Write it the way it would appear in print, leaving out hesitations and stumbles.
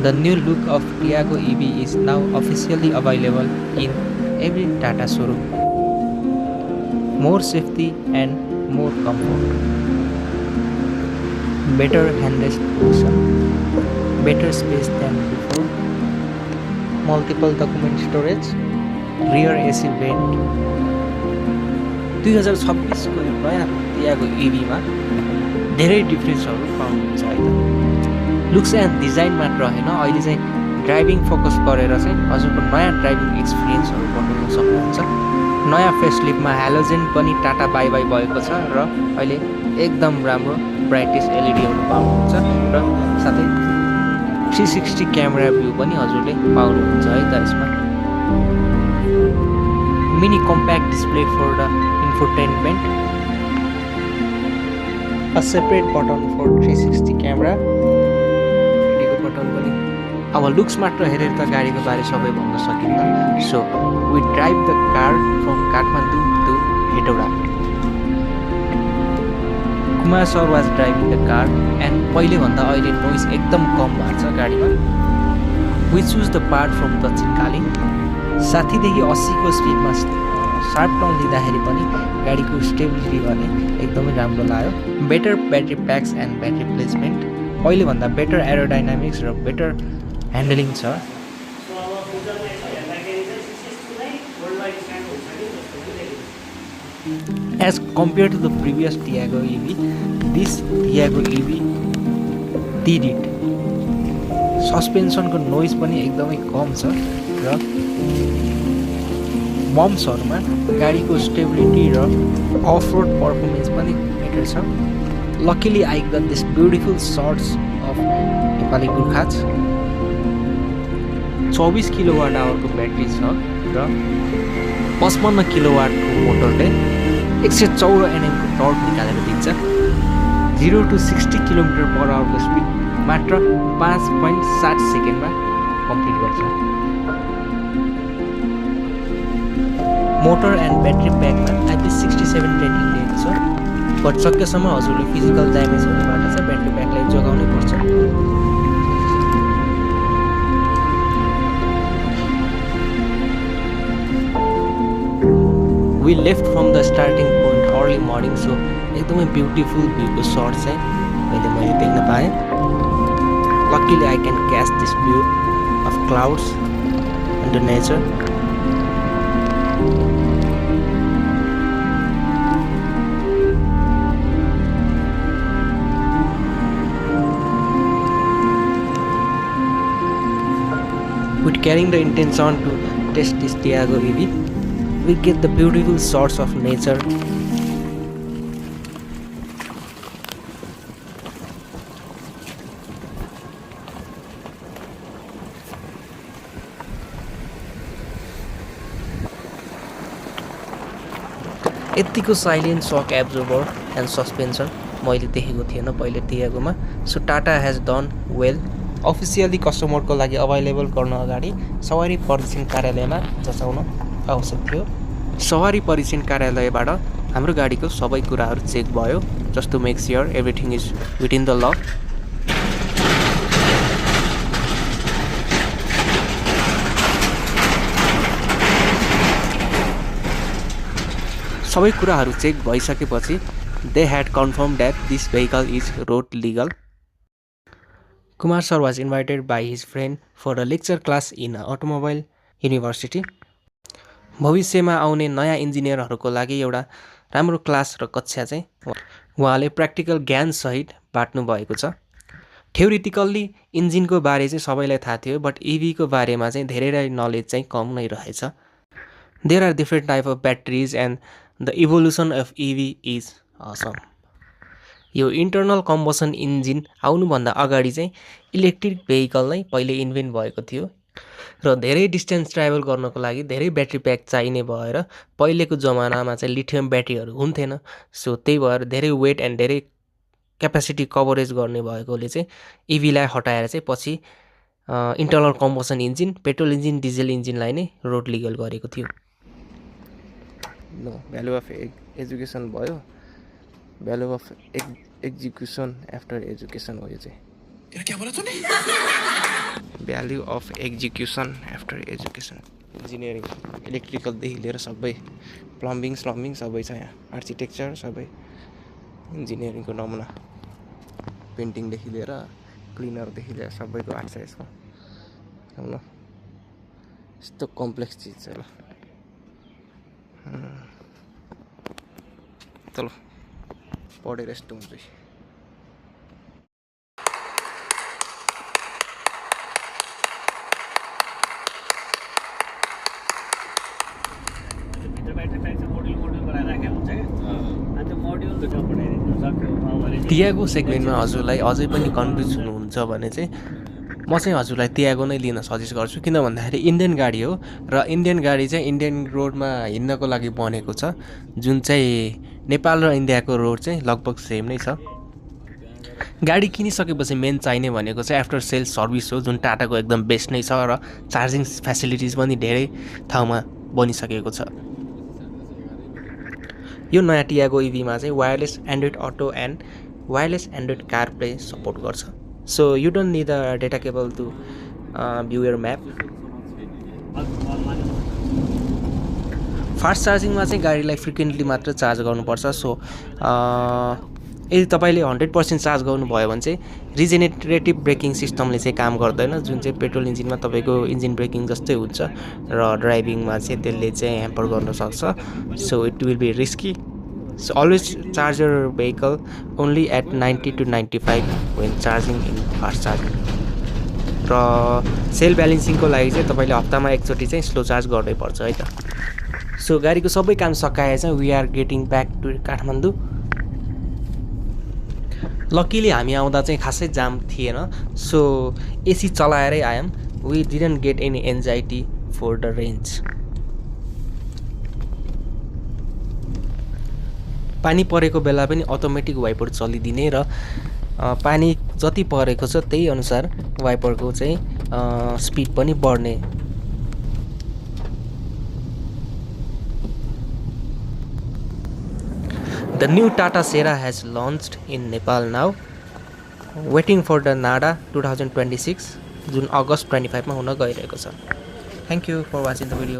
The new look of Tiago EV is now officially available in every Tata showroom. More safety and more comfort. Better handrest position. Better space than before. Multiple document storage. Rear AC vent. 2026 को यो नयाँ Tiago EV मा धेरै डिफ्रेन्सहरू पाउनुहुन्छ है त। Looks and design मात्र होइन, अहिले चाहिँ ड्राइभिङ फोकस गरेर चाहिँ हजुरको नयाँ ड्राइभिङ एक्सपिरियन्सहरू बनाउन सक्नुहुन्छ। नयाँ फेसलिफ्टमा हेलोजेन पनि टाटा बाई बाई भएको छ र अहिले एकदम राम्रो ब्राइटेस्ट एलइडीहरू पाउनुहुन्छ र साथै 360 क्यामेरा भ्यू पनि हजुरले पाउनुहुन्छ है त यसमा। Mini compact display for the infotainment, a separate button for 360 camera, भिडियोको बटन पनि। अब लुक्स मात्र हेरेर त गाडीको बारे सबै भन्न सकिन्न। So we drive the car from Kathmandu to Hetauda. Kumar sir was driving the car and पहिलेभन्दा अहिले नोइज एकदम कम भएको छ गाडीमा। We choose the part from Dakshinkali. 60देखि 80 को स्पिडमा शार्प टर्न लिँदाखेरि पनि गाडीको स्टेबिलिटी भने एकदमै राम्रो लाग्यो। Better battery packs and battery placement, पहिलेभन्दा बेटर एरोडाइनामिक्स र बेटर ह्यान्डलिङ छ। As compared to the previous Tiago EV, this Tiago EV did it. सस्पेन्सनको नोइज पनि एकदमै कम छ र बम्प्सहरूमा गाडीको स्टेबिलिटी र अफ रोड पर्फर्मेन्स पनि बेटर छ। Luckily I got this beautiful shots of Nepali Gorkhas. 24 kilowatt आवरको ब्याट्री छ र 55 किलोवाटको मोटरले 114 Nm को टर्क निकालेर दिन्छ। 0 to 60 किलोमिटर पर आवरको स्पिड मात्र 5.7 सेकेन्डमा कम्प्लिट गर्छ। मोटर एन्ड ब्याट्री प्याकमा IP67 रेटिङ दिएको छ, बट सकेसम्म हजुरले फिजिकल ड्यामेज हुनेबाट चाहिँ ब्याट्री प्याकलाई जोगाउनै पर्छ। We left from the starting point early morning, so एकदमै ब्युटिफुल भ्यूको सर्ट चाहिँ मैले देख्न पाएँ। Luckily I can catch this view of clouds and the nature. With carrying the intention to test this Tiago EV, we get the beautiful shots of nature. यतिको silent shock absorber and suspension मैले देखेको थिएन पहिले Tiagoमा। So Tata has done well. Officially कस्टमरको लागि available गर्न अगाडि सवारी परीक्षण कार्यालयमा जचाउन आवश्यक थियो। सवारी परीक्षण कार्यालयबाट हाम्रो गाडीको सबै कुराहरू चेक भयो, just to make sure everything is within the law. सबै कुराहरू चेक भइसकेपछि they had confirm that this vehicle is road legal. Kumar sir was invited by his friend for a lecture class in an automobile university. भविष्यमा आउने नयाँ इन्जिनियरहरूको लागि एउटा राम्रो class र कक्षा चाहिँ उहाँले प्र्याक्टिकल ज्ञान सहित बाट्नु भएको छ। थ्योरिटिकल्ली इन्जिनको बारे चाहिँ सबैलाई थाहा थियो, बट EVको बारेमा चाहिँ धेरै नलेज चाहिँ कम नै रहेछ। There are different type of batteries and the evolution of EV is awesome. यो इन्टरनल कम्बसन इन्जिन आउनुभन्दा अगाडि चाहिँ इलेक्ट्रिक भेहिकल नै पहिले इन्भेन्ट भएको थियो र धेरै डिस्टेन्स ट्राभल गर्नको लागि धेरै ब्याट्री प्याक चाहिने भएर पहिलेको जमानामा चाहिँ लिथियम ब्याट्रीहरू हुन्थेन। सो त्यही भएर धेरै वेट एन्ड धेरै क्यापेसिटी कभरेज गर्ने भएकोले चाहिँ EVलाई हटाएर चाहिँ पछि internal combustion engine, petrol engine, diesel इन्जिनलाई नै रोड लिगल गरेको थियो। भ्यालु अफ एजुकेसन भयो, value of execution after education हो यो चाहिँ। Value of execution after education engineering इलेक्ट्रिकलदेखि लिएर सबै प्लम्बिङ सबै छ यहाँ आर्किटेक्चर सबै इन्जिनियरिङको नमुना पेन्टिङदेखि लिएर क्लिनरदेखि लिएर सबैको आर्ट्स छ यसमा ल यस्तो कम्प्लेक्स चिज छ ल चलो पढेर यस्तो हुन्छ तियागो सेगमेन्टमा हजुरलाई अझै पनि कन्फ्युज हुनुहुन्छ भने चाहिँ म चाहिँ हजुरलाई तियागो नै लिन सजेस्ट गर्छु किन भन्दाखेरि इन्डियन गाडी हो र इन्डियन गाडी चाहिँ इन्डियन रोडमा हिँड्नको लागि बनेको छ जुन चाहिँ नेपाल र इन्डियाको रोड चाहिँ लगभग सेम नै छ गाडी किनिसकेपछि मेन चाहिने भनेको चाहिँ आफ्टर सेल सर्भिस हो जुन टाटाको एकदम बेस्ट नै छ र चार्जिङ फेसिलिटिज पनि धेरै ठाउँमा बनिसकेको छ यो नयाँ टियागो इभीमा चाहिँ wireless Android Auto and wireless Android car play support गर्छ so you don't need a data cable to view your map fast चार्जिङमा चाहिँ गाडीलाई फ्रिक्वेन्टली मात्र चार्ज गर्नुपर्छ सो यदि तपाईँले 100% चार्ज गर्नुभयो भने चाहिँ रिजेनेरेटिभ ब्रेकिङ सिस्टमले चाहिँ काम गर्दैन जुन चाहिँ पेट्रोल इन्जिनमा तपाईँको इन्जिन ब्रेकिङ जस्तै हुन्छ र ड्राइभिङमा चाहिँ त्यसले चाहिँ ह्याम्पर गर्न सक्छ so it will be risky so always charge your vehicle only at 90 to 95 when charging in fast charging र सेल ब्यालेन्सिङको लागि चाहिँ तपाईँले हप्तामा एकचोटि चाहिँ स्लो चार्ज गर्नै पर्छ है त सो गाडीको सबै काम सकाए चाहिँ we are getting back to Kathmandu luckily हामी आउँदा चाहिँ खासै जाम थिएन सो एसी चलाएरै आयौँ we didn't get any anxiety for the range पानी परेको बेला पनि अटोमेटिक वाइपर चलिदिने र पानी जति परेको छ त्यही अनुसार वाइपरको चाहिँ स्पिड पनि बढ्ने The new Tata Sera has launched in Nepal now, waiting for the NADA 2026 जुन अगस्त 25 मा हुन गइरहेको छ. Thank you for watching the video.